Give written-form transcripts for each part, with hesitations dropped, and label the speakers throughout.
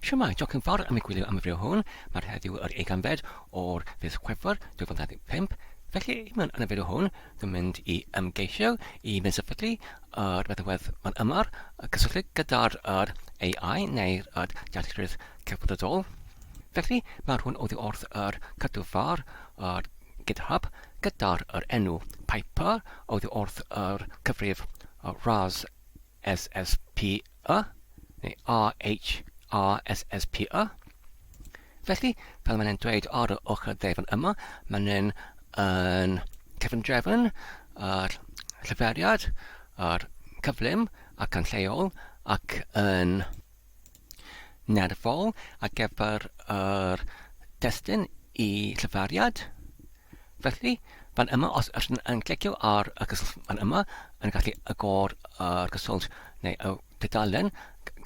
Speaker 1: Shwmae, diolch yn fawr am ei gwylio am y fideo hwn. Mae'r heddiw yr 20fed o'r fis Chwefror 2025. Felly, mewn yn y fideo hwn, dwi'n mynd i ymgeisio i mynd sefydlu yr meddalwedd fan yma, cysylltu gyda'r yr AI neu'r yr dealltwriaeth celfyddydol. Felly, mae'r hwn oddi wrth yr cadwfar yr GitHub gyda'r yr enw Piper oddi wrth yr cyfrif Raz SSPY, neu RHRSSPY. Felly, fel maen nhw'n dweud ar y ochr dde fan yma, maen nhw'n yn cefndrefn, yr lleferiad, yr cyflym ac yn lleol ac yn nerfol ar gyfer yr destun i llefariad. Felly, fan yma, os ydych yn clicio ar y cyswllt fan yma, yn gallu agor yr cyswllt neu y tudalen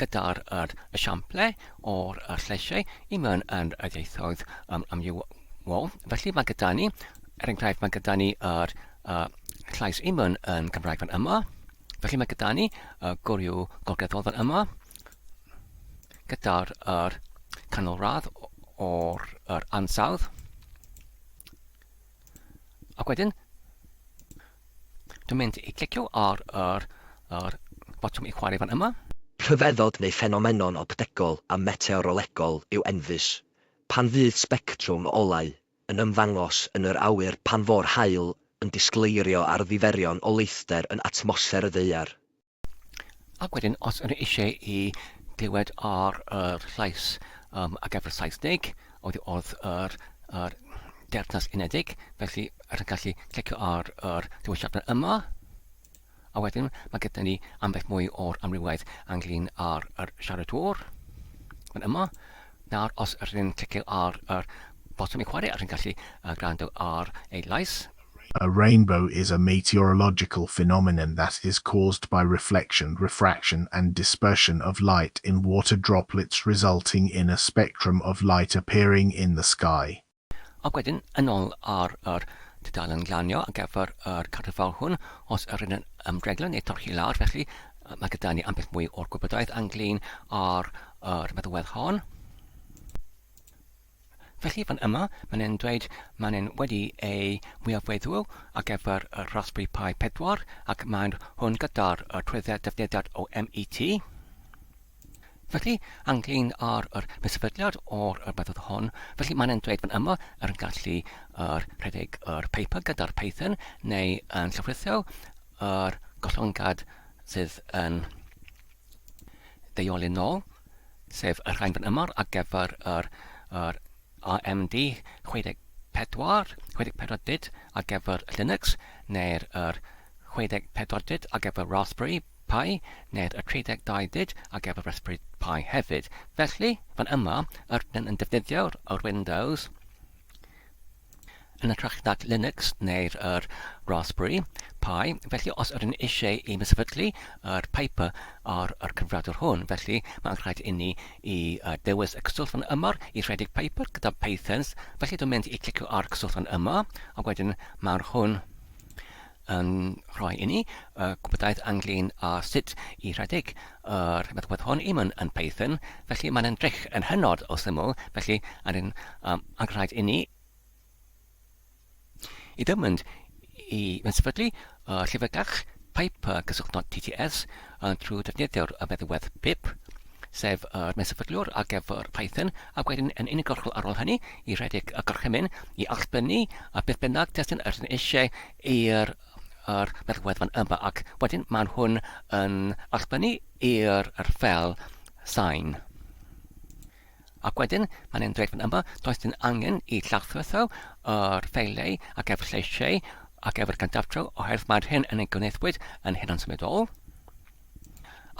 Speaker 1: gyda'r yr esiample o'r yr lleisiau i mewn yn yr ieithoedd um, amrywiol. Felly mae gyda ni, er enghraifft, mae gyda ni yr uh, llais i mewn yn Cymraeg fan yma. Felly mae gyda ni y gwryw gogleddol fan yma, gyda'r yr canolradd o'r yr ansawdd. Ac wedyn, dwi'n mynd i clicio ar yr, yr botwm i chwarae fan yma.
Speaker 2: Rhyfeddod neu ffenomenon optegol a meteorolegol yw enfys, pan fydd sbectrwm o olau yn ymddangos yn yr awyr pan fo'r haul yn disgleirio ar ddiferion o leithder yn atmosffer y Ddaear.
Speaker 1: Ac wedyn, os ydych eisiau i glywed ar yr llais um, ar gyfer Saesneg, oddi wrth yr, yr Deyrnas Unedig, felly ydych yn gallu clicio ar yr dewisiadau yma. A wedyn mae gyda ni ambell mwy o'r amrywiaeth ynglyn â'r yr siaradwr fan yma. Nawr, os ydych yn clicio ar yr botwm i chwarae, ydych yn gallu uh, gwrando ar ei lais.
Speaker 3: A rainbow is a meteorological phenomenon that is caused by reflection, refraction and dispersion of light in water droplets resulting in a spectrum of light appearing in the sky.
Speaker 1: Ac wedyn, yn ôl ar yr tudalen glanio ar gyfer yr cartref hwn, os yr un yn ymdreglo neu torchi lawr, felly mae gyda ni ambell mwy o'r gwybodaeth ynglyn â'r yr meddalwedd hon. Felly fan yma, mae'n e'n dweud mae'n e'n wedi ei mwyafweddw ar gyfer y Raspberry Pi 4 ac mae'n hwn gyda'r trwydded defnyddiad o MET. Felly, ynglyn â'r yr sefydliad o'r yr method hon, felly mae'n e'n dweud fan yma yr yn gallu yr rhedeg yr paper gyda'r Python neu yn llyfrithio yr gollongad sydd yn deuoli nôl, sef y rhain fan yma ar gyfer yr, yr AMD 64, 64 bit ar gyfer Linux, neu'r yr 64 bit ar gyfer Raspberry Pi, neu'r y 32 bit ar gyfer Raspberry Pi hefyd. Felly, fan yma, yr ydyn yn defnyddio'r yr Windows, yn hytrach nag Linux neu'r yr Raspberry Pi. Felly os ydyn eisiau i mi sefydlu yr Piper ar yr cyfrifiadur hwn, felly mae'n rhaid inni i uh, dewis y cyswllt fan yma i rhedeg Piper gyda Python. Felly dwi'n mynd i clicio ar cyswllt fan yma, a wedyn mae'r hwn yn rhoi inni uh, gwybodaeth ynglyn â sut i rhedeg yr meddalwedd hwn i mewn yn Python. Felly mae'n edrych yn hynod o syml, felly yn um, rhaid inni i ddim mynd i mewn sefydlu uh, llyfrgell Piper cysylltnod TTS uh, trwy defnyddio'r meddalwedd pip, sef yr uh, sefydliwr ar gyfer Python, ac wedyn yn uniongyrchol ar ôl hynny i redeg y gorchymyn i allbynnu a beth bynnag testun yr ydyn eisiau i'r yr meddalwedd fan yma, ac wedyn mae hwn yn allbynnu i'r yr ffel sain. Ac wedyn, mae'n e'n dweud fan yma, does dim angen i lawrlwytho yr ffeiliau ar gyfer lleisiau ar gyfer cyntaf tro, oherwydd mae'r hyn yn ei gwnaethwyd yn hunan-symudol.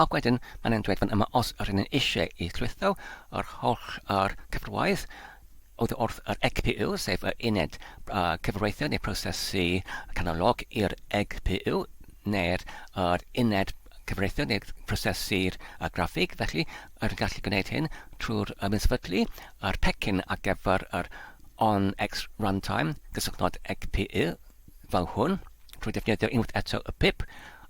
Speaker 1: Ac wedyn, mae'n e'n dweud fan yma, os yr hyn yn eisiau i llwytho yr holl yr cyfrwaith oddi wrth yr ECPU, sef yr uned uh, cyfreithiau neu prosesu canolog i'r ECPU, neu'r yr uned cyfreithiau neu prosesu'r uh, graffig, felly yr yn gallu gwneud hyn trwy'r ymsefydlu yr pecyn ar gyfer yr OnX Runtime gysylltnod ECPU fel hwn, trwy defnyddio unwaith eto y pip,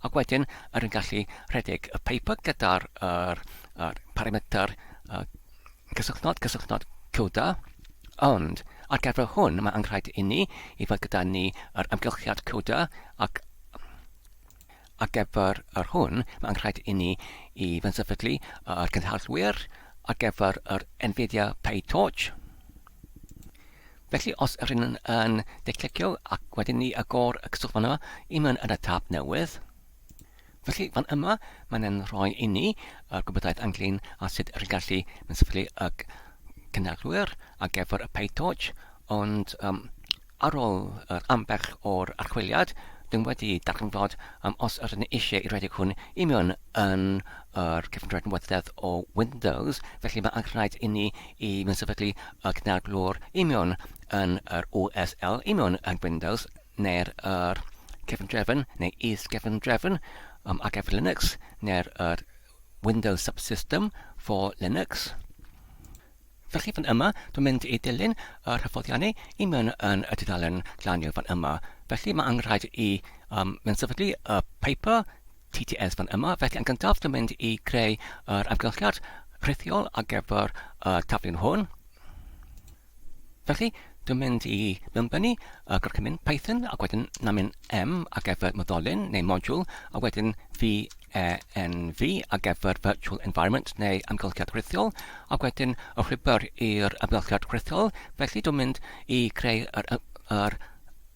Speaker 1: ac wedyn yr yn gallu rhedeg y paper gyda'r yr, yr parametr uh, Cysylltnod, cysylltnod CUDA, ond ar gyfer hwn mae angenrhaid i ni i fod gyda ni yr amgylchiad CUDA ac ar gyfer yr hwn mae angenrhaid i ni i fynsefydlu yr cynhaliwyr ar gyfer yr Nvidia PyTorch. Felly os yr un yn de-clicio ac wedyn ni agor y cyswllt fan yma i mewn yn y tab newydd. Felly, fan yma, mae'n yn rhoi i ni y gwybodaeth ynglyn â sut rydyn gallu sefydlu y cynhyrchwyr ar gyfer y PyTorch, ond um, ar ôl yr ambell o'r archwiliad, dwi'n wedi darganfod um, os ydyn ni eisiau i redeg hwn i mewn yn yr cefndir webdedd o Windows, felly mae angen rhaid i ni i mewn sefydlu y cynhyrchwyr i mewn yn yr OSL, i mewn yn Windows, neu'r yr cefndrefn neu is-gefndrefn um, ar gyfer Linux, neu'r yr Windows Subsystem for Linux. Felly fan yma, dwi'n mynd i dilyn yr hyfforddiannau i mewn yn y tudalen glanio fan yma. Felly mae angen i um, mewn sefydlu y paper TTS fan yma. Felly yn gyntaf, dwi'n mynd i creu yr amgylchiad rhithiol ar gyfer y taflun hwn. Felly, dwi'n mynd i mewnbynnu y gorchymyn Python ac wedyn namyn M ar gyfer moddolyn neu module a wedyn VENV ar gyfer Virtual Environment neu amgylchiad rhithiol ac wedyn y llwybr i'r amgylchiad rhithiol. Felly, dwi'n mynd i creu yr, yr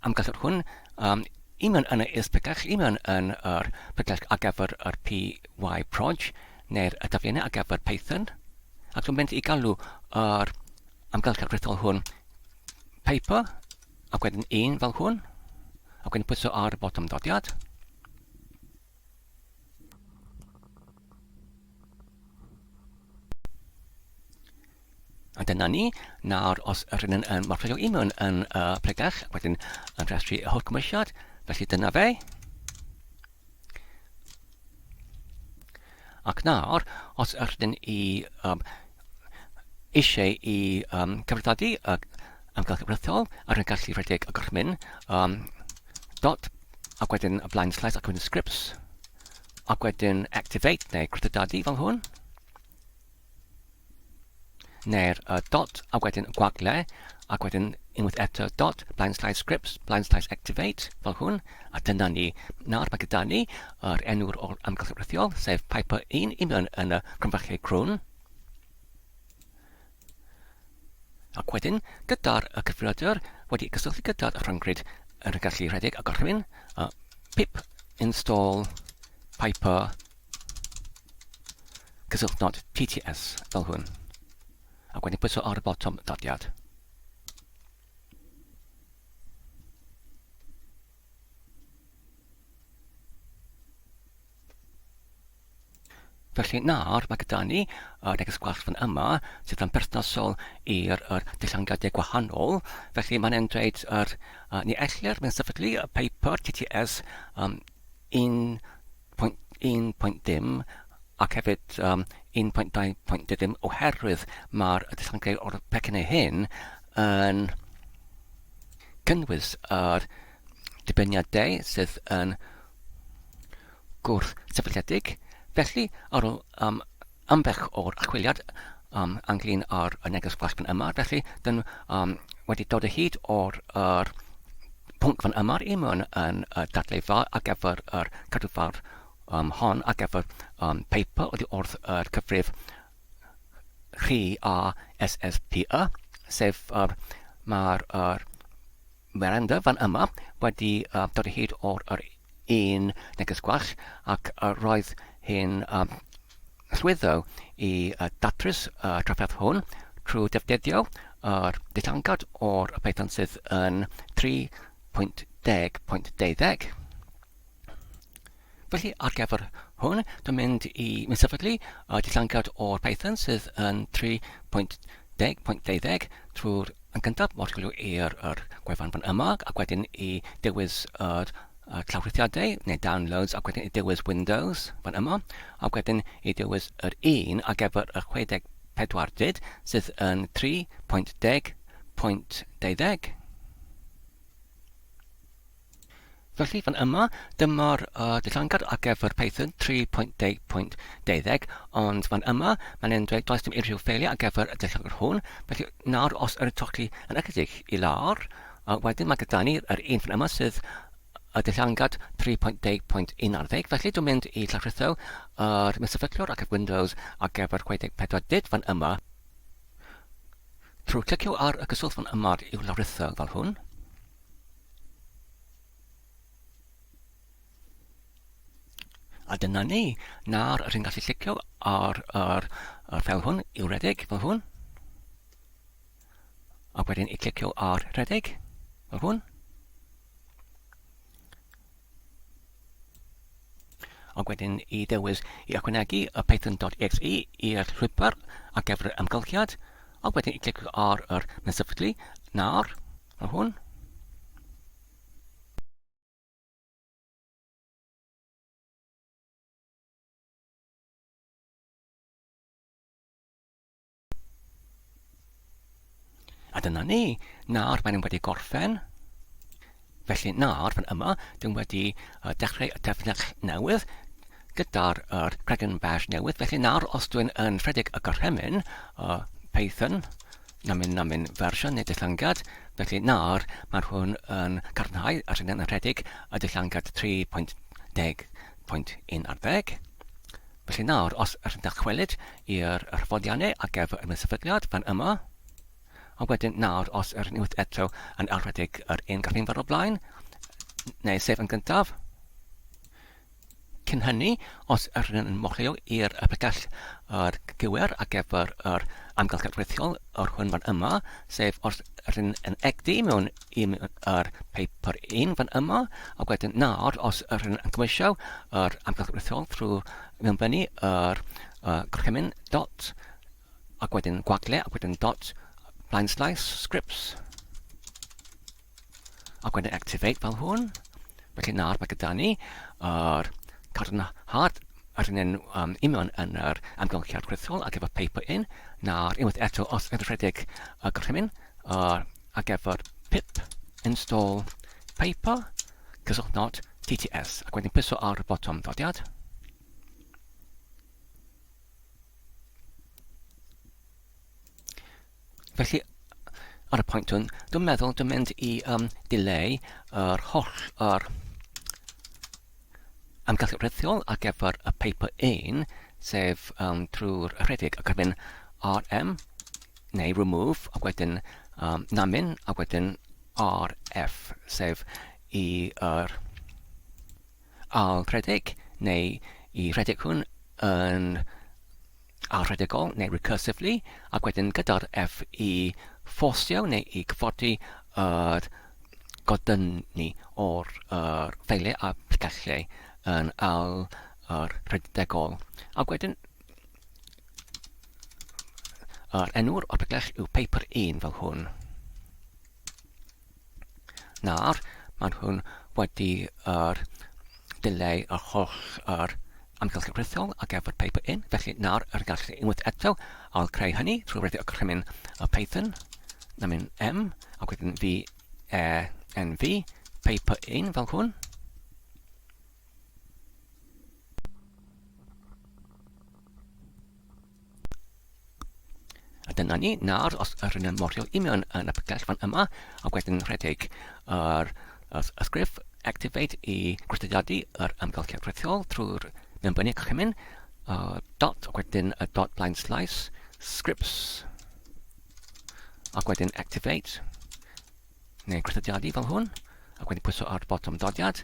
Speaker 1: amgylchiad hwn um, i mewn yn y is-pregell, i mewn yn yr pregell ar gyfer yr PyProj neu'r tafliannau ar gyfer Python. Ac dwi'n mynd i galw yr amgylchedd rhithol hwn paper, ac wedyn un fel hwn, ac wedyn pwyso ar y botwm dodiad. A dyna ni, nawr os yr un yn morffio i mewn yn y pregell, wedyn yn rhestru y holl cymwysiad, felly dyna fe. Ac nawr, os ydyn i um, eisiau i um, cyfrifadu y amgylch rhithiol, a rwy'n gallu rhedeg y gorchymyn um, dot, ac wedyn y blaen slaes ac wedyn scripts, ac wedyn activate neu cryfdadu fel hwn. neu'r uh, dot, a wedyn gwagle, ac wedyn unwaith eto dot, blaen slaes scripts, blaen slaes activate, fel hwn, a dyna ni. Nawr mae gyda ni yr enw'r o'r amgylch rhithiol, sef Piper 1 i mewn yn y cromfachau crwn. Ac wedyn, gyda'r cyfrifiadur wedi cysylltu gyda'r rhyngrwyd yn gallu rhedeg a gorchymyn, uh, pip install piper Cysylltnod TTS fel hwn. Ac wedyn pwyso ar y botwm dodiad. Felly nawr mae gyda ni y neges gwallt fan yma sydd yn perthnasol i'r yr dillangiadau gwahanol. Felly mae'n e'n dweud yr, uh, ni ellir mewn sefydlu y paper TTS um, 1.1 dim ac hefyd um, 1.2 dim oherwydd mae'r dillangau o'r pecynnau hyn yn cynnwys yr dibyniadau sydd yn gwrth-sefydliedig. Felly, ar ôl um, ambell o'r archwiliad um, ynglyn â'r neges gwalltgan yma, felly dyn um, wedi dod o hyd o'r er, pwnc fan yma i mewn yn y dadleufa ar gyfer yr cadwfar um, hon ar gyfer um, paper oddi wrth yr cyfrif rhi a S S P Y, sef yr, mae'r er, Miranda fan yma wedi uh, dod o hyd o'r yr un neges gwall ac uh, roedd hi'n um, llwyddo i uh, datrys y uh, trafferth hwn trwy defnyddio yr dillangad o'r Python sydd yn 3.10.12. Felly, ar gyfer hwn, dwi'n mynd i mynd sefydlu y dillangad o'r Python sydd yn 3.10.12 trwy'r yn gyntaf morglio i'r yr gwefan fan yma ac wedyn i dewis yr y llawrythiadau neu downloads ac wedyn i dewis Windows fan yma ac wedyn i dewis yr un ar gyfer y 64 dyd sydd yn 3.10.12. Felly, fan yma, dyma'r dillangad ar gyfer Python 3.10.12, ond fan yma, mae'n e'n dweud does dim unrhyw ffeiliau ar gyfer y dillangad hwn, felly nawr os yr tocli yn ychydig i lawr, wedyn mae gyda ni yr un fan yma sydd y dillangad 3.10.11, felly dwi'n mynd i llawrlwytho yr mysefydlwr ar gyfer Windows ar gyfer 64 bit fan yma, trwy clicio ar y cyswllt fan yma i'w lawrlwytho fel hwn. A dyna ni. Nawr rydyn gallu llicio ar yr, yr ffeil hwn i'w redeg fel hwn. A wedyn i clicio ar rhedeg fel hwn. A wedyn i ddewis i ychwanegu y python.exe i'r llwybr ar gyfer yr amgylchiad. A wedyn i clicio ar yr medsefydlu nawr fel hwn. A dyna ni, nawr maen nhw wedi gorffen. Felly nawr fan yma, dwi'n wedi dechrau y tefnell newydd gyda'r er cregyn bash newydd. Felly nawr os dwi'n yn rhedeg y gorchymyn Python, namyn namyn fersiwn neu dillangad, felly nawr mae hwn yn cadarnhau a rydyn yn rhedeg y dillangad 3.10.11. Felly nawr, os ydych chi'n dychwelyd i'r hyfforddiannau ar gyfer y sefydliad fan yma, a wedyn nawr os ydych chi'n eto yn arwedig yr un gyfrinfer o blaen, neu sef yn gyntaf, Cyn hynny, os ydych yn mochio i'r pregell yr gywir ar gyfer yr amgylchedd rhithiol yr hwn fan yma, sef os ydych yn egdi mewn i yr paper 1 fan yma, a wedyn nawr os ydych yn cymwysio yr amgylchedd rhithiol trwy mewnbynnu yr gorchymyn dot ac wedyn gwagle ac wedyn dot blind slice scripts ac wedyn activate fel hwn. Felly nawr mae gyda ni yr cadarnhad yr hyn union yn yr amgylchiad rhithiol ar gyfer paper in. Nawr unwaith eto os ydych rhedeg y gorchymyn ar gyfer pip install paper cysylltnod tts ac wedyn pwyso ar y botwm dodiad. Felly, ar y pwynt hwn, dwi'n meddwl dwi'n mynd i um, dileu yr holl yr amgylchedd rhithiol ar gyfer y paper 1, sef um, trwy'r rhedeg y cyfyn RM, neu remove, ac wedyn um, namin, ac wedyn RF, sef i yr ail rhedeg, neu i rhedeg hwn yn arhredegol neu recursively, ac wedyn gyda'r F i fforsio neu i gyfodi yr godynnu o'r yr ffeiliau a pregethau yn al yr rhedegol. Ac wedyn yr enw'r o'r pregell yw paper 1 fel hwn. Nawr, mae nhw'n wedi yr dileu yr holl yr amgylchedd rhithiol ar gyfer paper in, felly nawr yr gallu unwaith eto ail creu hynny trwy redeg y gorchymyn y Python, na mynd M, ac wedyn V, E, N, V, paper in fel hwn. A dyna ni, nawr, os yr yn morio i mewn yn y pregell fan yma, ac wedyn rhedeg yr ysgrif activate i gwrthodiadu yr amgylchedd rhithiol trwy'r mewnbynnu cychymyn, dot, ac wedyn y dot blind slice, scripts, ac wedyn activate, neu gwrthodiadu fel hwn, ac wedyn pwyso ar botwm dodiad.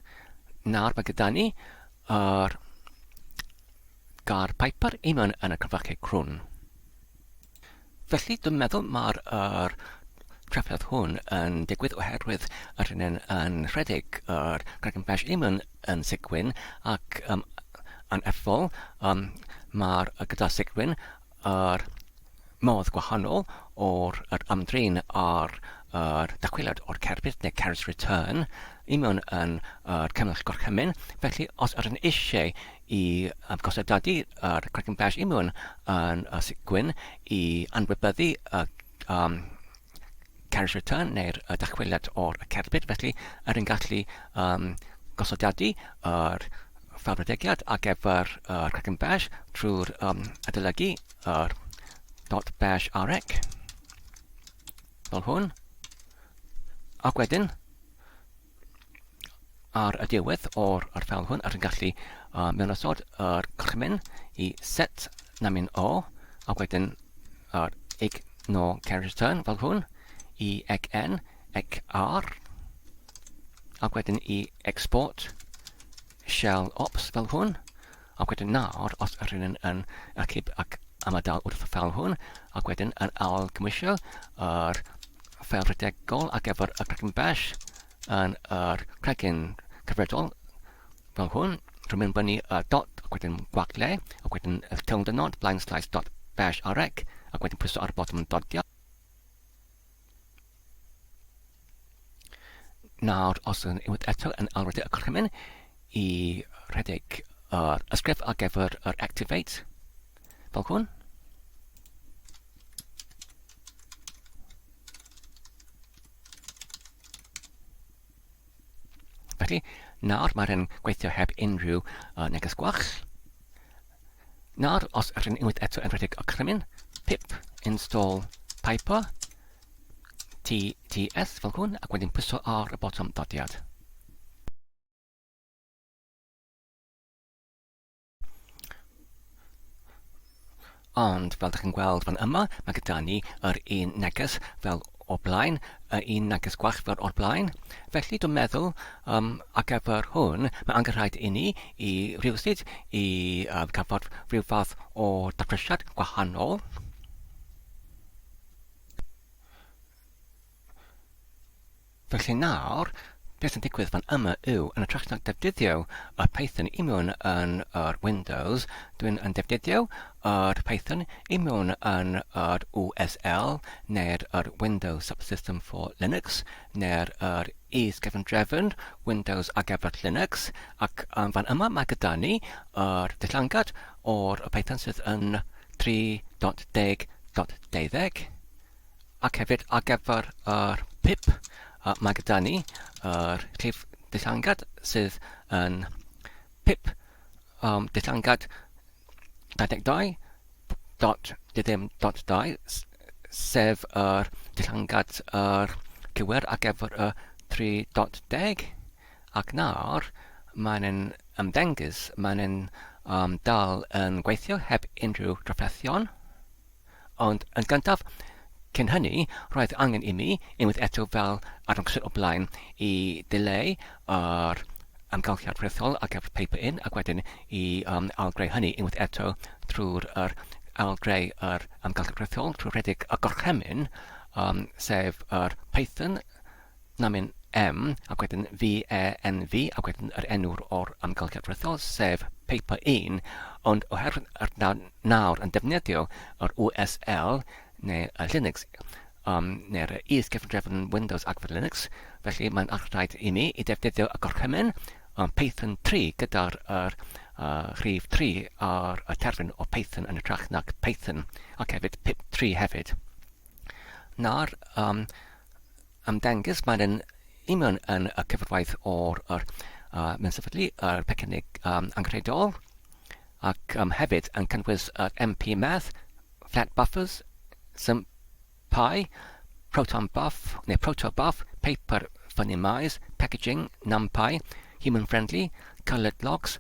Speaker 1: Nawr mae gyda ni yr Gair Piper i mewn yn y cyfrachau crwn. Felly, dwi'n meddwl mae'r er, trafferth hwn yn digwydd oherwydd yr hyn yn, yn rhedeg yr Kraken Bash i mewn yn Cygwin ac um, yn effol um, mae'r gyda Cygwin yr modd gwahanol o'r yr ymdrin â'r yr dychweliad o'r cerbyd neu carriage return i mewn yn yr cymell gorchymyn. Felly, os ydyn eisiau i um, gosodadu yr Kraken Bash i mewn yn y gwyn i anwybyddu y um, carriage return neu'r dychweliad o'r cerbyd, felly ydyn gallu um, gosodiadu yr ffeil rhedegiad ar gyfer yr cregyn bash trwy'r um, adolygu yr .bash rec fel hwn. Ac wedyn, ar y diwedd o'r yr ffeil hwn, rydyn gallu uh, mewnosod yr gorchymyn i set namin o, ac wedyn yr ignore carriage return fel hwn, i ec n, ec r, ac wedyn i export shell ops fel hwn, ac wedyn nawr, os ydyn yn, yn achub ac ymadael wrth y ffeil hwn, ac wedyn yn ail gymwysio yr ffeil rhedegol ar gyfer y cregyn bash yn yr cregyn cyfredol fel hwn, drwy mynd fyny y dot ac wedyn gwagle, ac wedyn y tilde nod, blaen slaes dot bash rec, ac wedyn pwyso ar y botwm dodio. Nawr, os yn unwaith eto yn ailredeg y gorchymyn i rhedeg yr ysgrif ar gyfer yr activate, fel hwn. Felly, nawr mae'r yn gweithio heb unrhyw uh, neges gwall. Nawr, os ydyn unwaith eto yn rhedeg y gorchymyn, pip install piper TTS fel hwn ac wedyn pwyso ar y botwm dodiad. Ond fel ydych chi'n gweld fan yma, mae gyda ni yr un neges fel o'r blaen, y un neges gwell fel o'r blaen. Felly dwi'n meddwl um, ar gyfer hwn, mae angen rhaid i ni i rhywsut i um, canfod rhyw fath o datrysiad gwahanol. Felly nawr, beth sy'n digwydd fan yma yw, yn hytrach na defnyddio y Python i mewn yn yr Windows, dwi'n yn defnyddio yr Python i mewn yn yr WSL, neu'r yr Windows Subsystem for Linux, neu'r yr is-gefndrefn Windows ar gyfer Linux, ac um, fan yma mae gyda ni yr dillangad o'r Python sydd yn 3.10.12. Ac hefyd ar gyfer yr pip, mae gyda ni yr rhif dillangad sydd yn pip um, dillangad 22.2.2, sef yr dillangad yr cywir ar gyfer y 3.10. Ac nawr, mae'n yn ymddengys, mae'n yn um, dal yn gweithio heb unrhyw drafferthion. Ond yn gyntaf, cyn hynny, roedd angen i mi, unwaith eto fel arddangoswyd o blaen, i ddileu yr amgylchiad rhithiol ar gyfer Paper In ac wedyn i um, ailgreu hynny unwaith eto trwy'r yr ailgreu yr amgylchiad rhithiol trwy rhedeg y gorchymyn, um, sef yr Python namyn M, ac wedyn V E N V, ac wedyn yr enw'r o'r amgylchiad rhithiol, sef paper 1, ond oherwydd yr nawr yn defnyddio yr USL neu y Linux, um, neu'r is-gyfundrefn Windows ac fel Linux, felly mae'n rhaid i mi i defnyddio y gorchymyn um, Python 3 gyda'r yr, uh, rhif 3 ar y terfyn o Python yn hytrach nag Python, ac hefyd pip 3 hefyd. Nawr, um, ymddengys mae'n yn union yn y cyfarwaith o'r yr, uh, mewn sefydlu yr pecynnig um, anghredol ac um, hefyd yn cynnwys yr MP Math, Flat Buffers, SymPy, Proton Buff neu Protobuf, Paper Funny Mice, Packaging, NumPy, Human Friendly, Coloured Logs,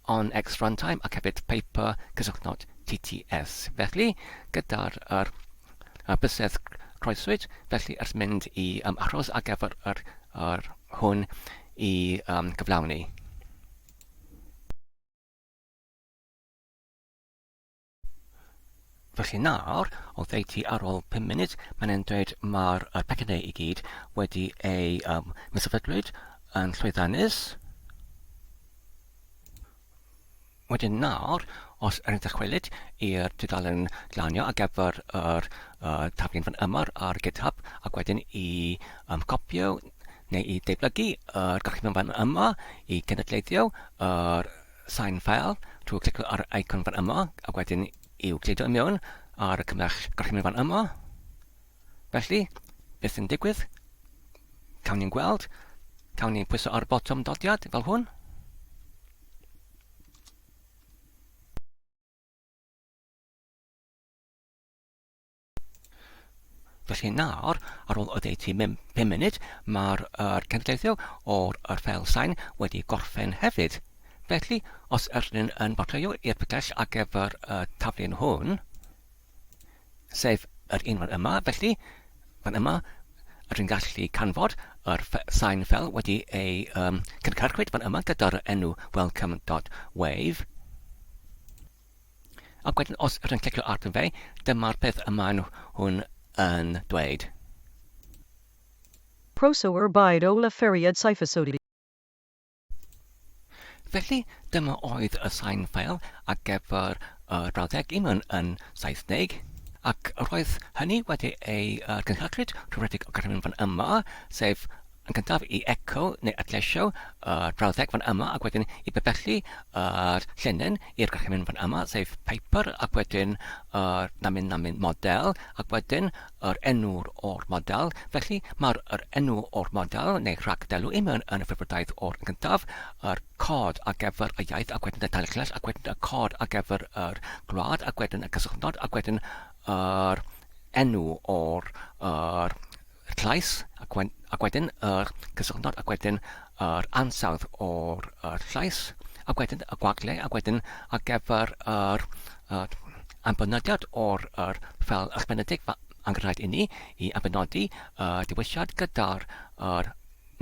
Speaker 1: on X Runtime ac hefyd Paper cysylltnod TTS. Felly, gyda'r yr, y bysedd croeswyd, felly ers mynd i um, aros ar gyfer yr, yr hwn i um, gyflawni. Felly nawr, oddeutu ar ôl 5 munud, mae'n e'n dweud mae'r pecynnau i gyd wedi ei um, misofydlwyd yn llwyddiannus. Wedyn nawr, os ydyn ni'n dychwelyd i'r tudalen glanio ar gyfer yr uh, taflen fan yma ar GitHub, ac wedyn i um, copio neu i deiblygu yr gorchymyn fan yma i gynadleiddio yr Sign File trwy clicio ar yr icon fan yma ac wedyn i'w gludo i mewn ar y cymell gorchymyn fan yma. Felly, beth sy'n digwydd? Cawn ni'n gweld. Cawn ni pwyso ar botwm dodiad fel hwn. Felly nawr, ar ôl oddeutu 5 munud, mae'r er cenedlaethol o'r er ffeil sain wedi gorffen hefyd. Felly, os ydyn yn bartreio i'r pregell ar gyfer y taflun hwn, sef yr un fan yma, felly, fan yma, rydyn gallu canfod yr sain fel wedi ei um, cynhyrchwyd fan yma gyda'r enw welcome.wave. Ac wedyn os ydych chi'n clicio arno fe, dyma'r peth y maen nhw'n yn dweud.
Speaker 4: Croeso i'r byd o leferiad cyfansoddi.
Speaker 1: Felly, dyma oedd y sain ffeil ar gyfer y brawddeg i mewn yn Saesneg, ac roedd hynny wedi ei gynhyrchu trwy redeg o garfan fan yma, sef Yn gyntaf i eco neu adleisio yr brawddeg fan yma ac wedyn i bibellu yr llinyn i'r gorchymyn fan yma, sef paper, ac wedyn yr namyn namyn model, ac wedyn yr enw'r o'r model. Felly mae'r yr enw o'r model neu rhagddelw i mewn yn y ffurfwrdaeth o'r yn gyntaf, yr cod ar gyfer y iaith ac wedyn y tair llinell ac wedyn y cod ar gyfer yr gwlad ac wedyn y cysylltnod ac wedyn yr enw o'r yr llais, ac ac wedyn yr cysylltnod, ac wedyn yr ansawdd o'r yr llais, ac wedyn y gwagle, ac wedyn ar gyfer yr, yr ambynodiad o'r yr ffeil ysgrifenedig angenrhaid i ni i ambynodi y dewisiad gyda'r yr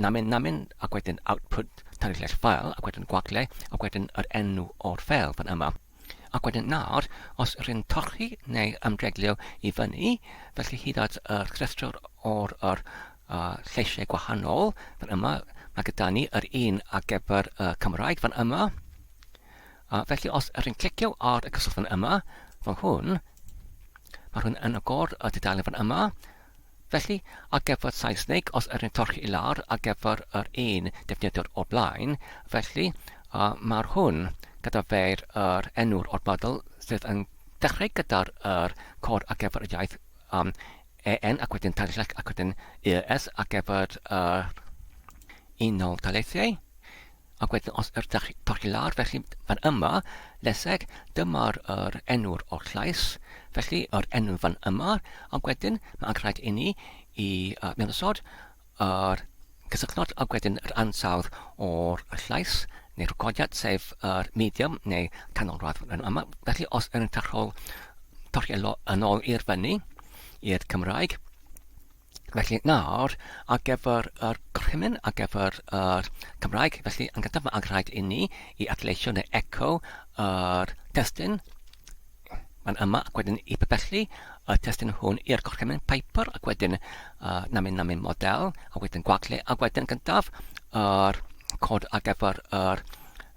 Speaker 1: namyn namyn ac wedyn output tanlinell file ac wedyn gwagle ac wedyn yr enw o'r ffeil fan yma. Ac wedyn nawr, os rwy'n torri neu ymdreglio i fyny, felly hyd at y rhestr o'r yr, uh, lleisiau gwahanol, fan yma, mae gyda ni yr un ar gyfer y Cymraeg fan yma. Felly os rwy'n clicio ar y cyswllt fan yma, fel hwn, mae hwn yn agor y tudalen fan yma. Felly, ar gyfer Saesneg, os ydyn ni'n torri i lawr ar gyfer yr un defnyddiwr o'r blaen, felly uh, mae'r hwn gyda fe'r yr enw'r o'r model sydd yn dechrau gyda'r yr cod ar gyfer y iaith um, EN ac wedyn tair ac wedyn ES ar gyfer yr Unol Daleithiau. Ac wedyn os yr dach torri lawr, felly fan yma, leseg, dyma'r yr enw'r o'r llais, felly yr enw fan yma, ac wedyn mae'n rhaid i ni i uh, mewnosod yr cysylltnod ac wedyn yr ansawdd o'r llais neu'r recordiad, sef yr medium neu canolradd fan yma. Felly os yn tarchol torri yn ôl i'r fyny, i'r Cymraeg, Felly nawr, ar gyfer yr gorchymyn, ar gyfer yr Cymraeg, felly yn gyntaf mae rhaid i ni i adleisio neu echo yr testun fan yma ac wedyn i pibellu y testun hwn i'r gorchymyn Piper ac wedyn uh, namyn namyn model a wedyn gwagle ac wedyn gyntaf yr cod ar gyfer yr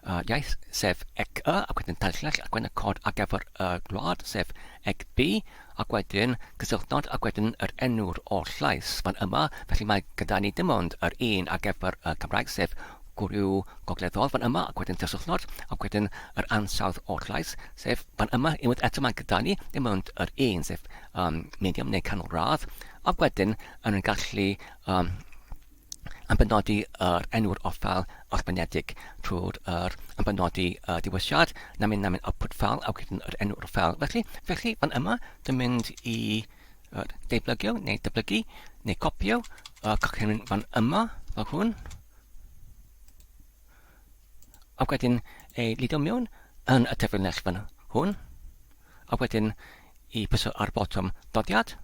Speaker 1: uh, iaith sef ec y ac wedyn tair llinell ac wedyn y cod ar gyfer y gwlad sef ec b ac wedyn cysylltnod ac wedyn yr enw'r o'r llais fan yma, felly mae gyda ni dim ond yr un ar gyfer y Cymraeg sef gwryw gogleddol fan yma ac wedyn cysylltnod ac wedyn yr ansawdd o'r llais sef fan yma unwaith eto mae gyda ni dim ond yr un sef um, medium neu canol radd ac wedyn yn gallu um, yn benodi yr enw'r offal orffenedig trwy'r yr yn benodi y diwysiad, na mynd na mynd output file ac wedyn yr enw'r ffeil. Felly, felly fan yma, dwi'n mynd i uh, deblygio neu dyblygu neu copio y uh, cochenyn fan yma, fel hwn. Ac wedyn ei lido mewn yn y terfynell fan hwn. Ac wedyn i pwyso ar botwm dodiad.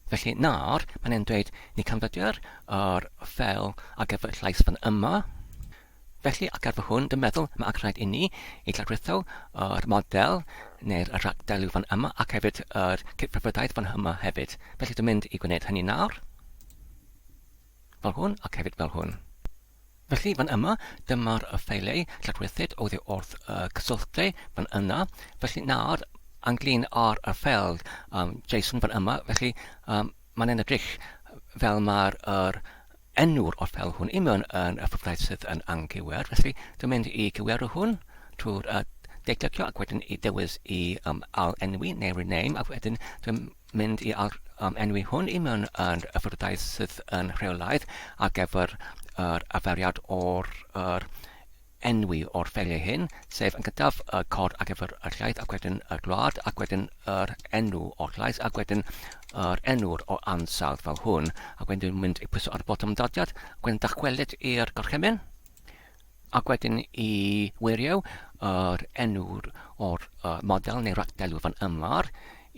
Speaker 1: Felly nawr, mae'n e'n dweud ni canfyddir yr ffeil ar gyfer llais fan yma. Felly, ar gyfer hwn, dwi'n meddwl mae rhaid i ni i lawrlwytho yr model neu'r rhagdelw fan yma ac hefyd yr cydfyfyrdaidd fan yma hefyd. Felly dwi'n mynd i gwneud hynny nawr. Fel hwn ac hefyd fel hwn. Felly, fan yma, dyma'r ffeiliau lladwerthid oddi wrth y cysylltau fan yna. Felly nawr, ynglyn â'r y ffeil um, JSON fan yma, felly um, mae'n edrych fel mae'r yr enw'r o'r ffeil hwn i mewn yn y ffurfwraig sydd yn anghywir. Felly, dwi'n mynd i gywirio hwn trwy'r uh, De-clicio ac wedyn i ddewis i um, ail-enwi neu rename ac wedyn dwi'n mynd i ail um, enwi hwn i mewn yn y ffwrddau sydd yn rheolaidd ar gyfer yr arferiad o'r yr enwi o'r ffeiliau hyn, sef yn gyntaf y cod ar gyfer y llais ac wedyn y gwlad ac wedyn yr enw o'r llais ac wedyn yr enw'r o ansawdd fel hwn ac wedyn dwi'n mynd i pwyso ar y botwm dodiad ac wedyn dychwelyd i'r gorchymyn ac wedyn i wirio yr enw o'r uh, model neu ragdelw fan yma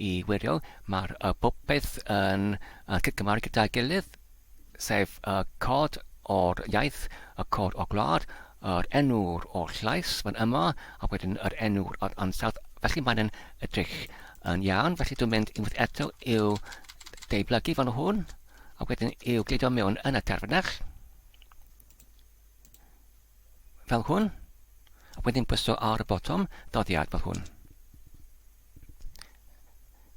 Speaker 1: i wirio mae'r uh, popeth yn uh, cydgymaru gyda'i gilydd sef y cod o'r iaith, y cod o'r gwlad, yr enw o'r llais fan yma, a wedyn yr enw o'r ansawdd. Felly mae'n edrych yn iawn, felly dwi'n mynd unwaith eto i'w deublygu fan hwn, a wedyn i'w gludo mewn yn y terfynell. Fel hwn, a wedyn pwyso ar y botwm doddiad fel hwn.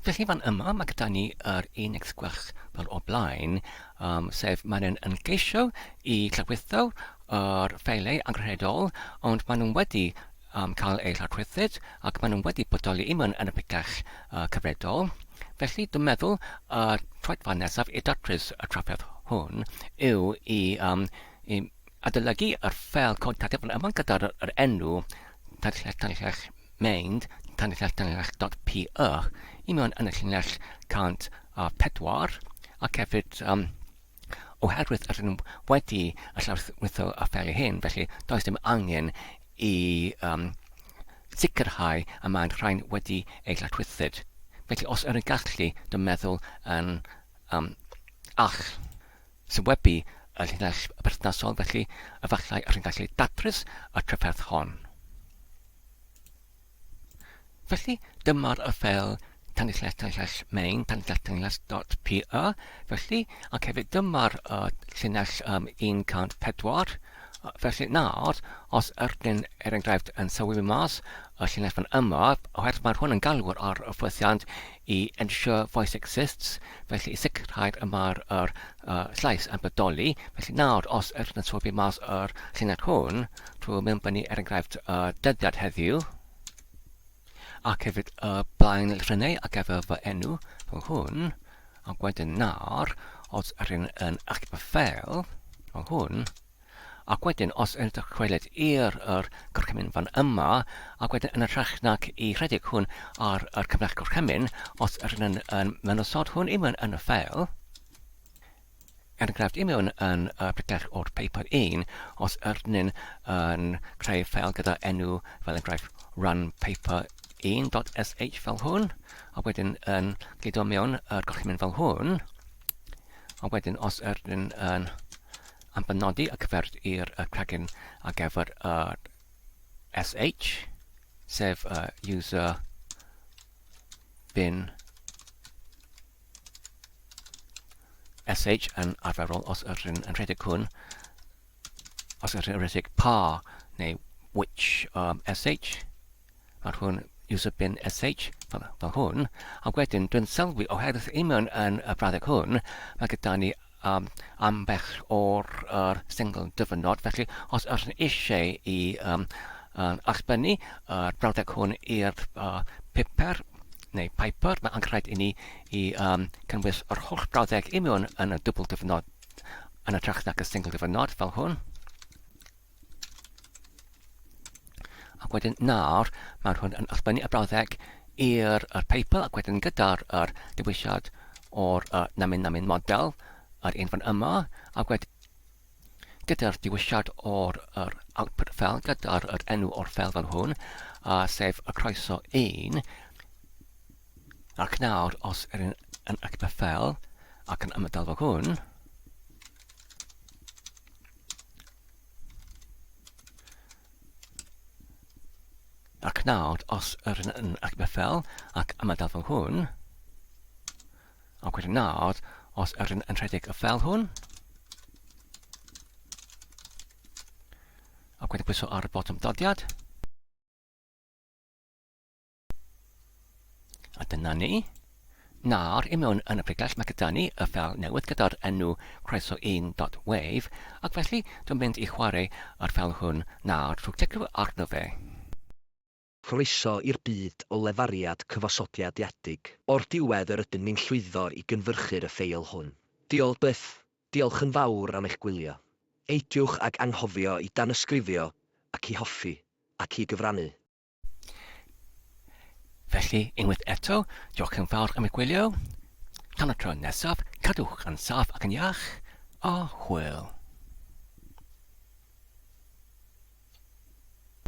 Speaker 1: Felly fan yma mae gyda ni yr un gwell fel o blaen, um, sef maen nhw'n yn geisio i llawrytho yr ffeiliau anghredol, ond maen nhw wedi um, cael eu llawrythyd ac maen nhw wedi bodoli i mewn yn y picell uh, cyfredol. Felly dwi'n meddwl y uh, troedfan nesaf i datrys y trafferth hwn yw i, um, i adolygu yr ffeil cod tadef fan yma gyda'r yr enw tadell tadell Mynd tanllell tanllell dot py i mewn yn y llinell 104 ac hefyd um, oherwydd yr ydym wedi y llawrlwytho y ffeiliau hyn, felly does dim angen i um, sicrhau y mae'r rhain wedi eu llawrlwythyd. Felly os yr yn gallu, dwi'n meddwl yn um, all sylwebu y llinell berthnasol, felly efallai yr yn gallu datrys y trafferth hon. Felly, dyma'r y ffeil tanllell tanllell main tanllell tanllell dot py. Felly, ac hefyd dyma'r uh, llinell um, 104. Felly nawr, os ydyn er enghraifft yn sylwi mas y llinell fan yma, oherwydd mae'r hwn yn galw ar y ffwythiant i ensure voice exists, felly i sicrhau y mae'r yr, uh, llais yn bodoli. Felly nawr, os ydyn yn sylwi mas yr llinell hwn, Trwy mewnbynnu er enghraifft y dyddiad heddiw, ac hefyd y blaen lythrennau ar gyfer fy enw fel hwn, ac wedyn nawr, os ydyn yn achub y ffeil fel hwn, ac wedyn os yn dychwelyd i'r yr gorchymyn fan yma, ac wedyn yn hytrach nag i rhedeg hwn ar yr cyfnach gorchymyn, os ydyn yn, yn mewnosod hwn i mewn yn y ffeil, Er enghraifft, i mewn yn y pregeth o'r paper 1, os ydyn yn creu ffeil gyda enw fel enghraifft run paper 1.sh fel hwn, a wedyn yn gludo mewn yr gorchymyn fel hwn, a wedyn os ydyn yn ambenodi y cyfer i'r cregyn ar gyfer y sh, sef y user bin SH yn arferol os ydyn yn rhedeg hwn, os ydyn yn rhedeg pa neu which um, SH, mae'r hwn user bin SH fel, fel hwn, a wedyn dwi'n sylwi oherwydd i mewn yn y brawddeg hwn, mae gyda ni um, ambell o'r er single dyfynod, felly os ydyn eisiau i um, allbynnu yr brawddeg hwn i'r uh, piper neu piper, mae angen i ni i um, cynnwys yr holl brawddeg i mewn yn y dwbl dyfynod yn hytrach nag y single dyfynod fel hwn. Ac wedyn nawr, mae'r hwn yn allbynnu y brawddeg i'r yr paper ac wedyn gyda'r yr dewisiad o'r uh, namin namin model yr un fan yma ac wedyn gyda'r dewisiad o'r yr output file gyda'r yr enw o'r ffeil fel hwn, a sef y croeso 1, ac nawr os yr un yn achub y ffeil ac yn ymadael fel hwn, ac nawr os yr un yn achub y ffeil ac ymadael fel hwn, Ac wedyn nawr, os ydyn yn rhedeg y ffeil hwn, ac wedyn pwyso ar y botwm dodiad, a dyna ni. Nawr, i mewn yn y pregell, mae gyda ni y ffeil newydd gyda'r enw croeso1.wave, ac felly dwi'n mynd i chwarae yr ffeil hwn nawr trwy clicio arno fe.
Speaker 2: Croeso i'r byd o lefariad cyfosodiadiedig. O'r diwedd yr ydym ni'n llwyddo i gynfyrchu'r y ffeil hwn. Diolch byth! Diolch yn fawr am eich gwylio. Eidiwch ag anghofio i danysgrifio ac i hoffi, ac i gyfrannu.
Speaker 1: Felly, unwaith eto, diolch yn fawr am eich gwylio. Tan y tro nesaf, cadwch yn saff ac yn iach, a hwyl.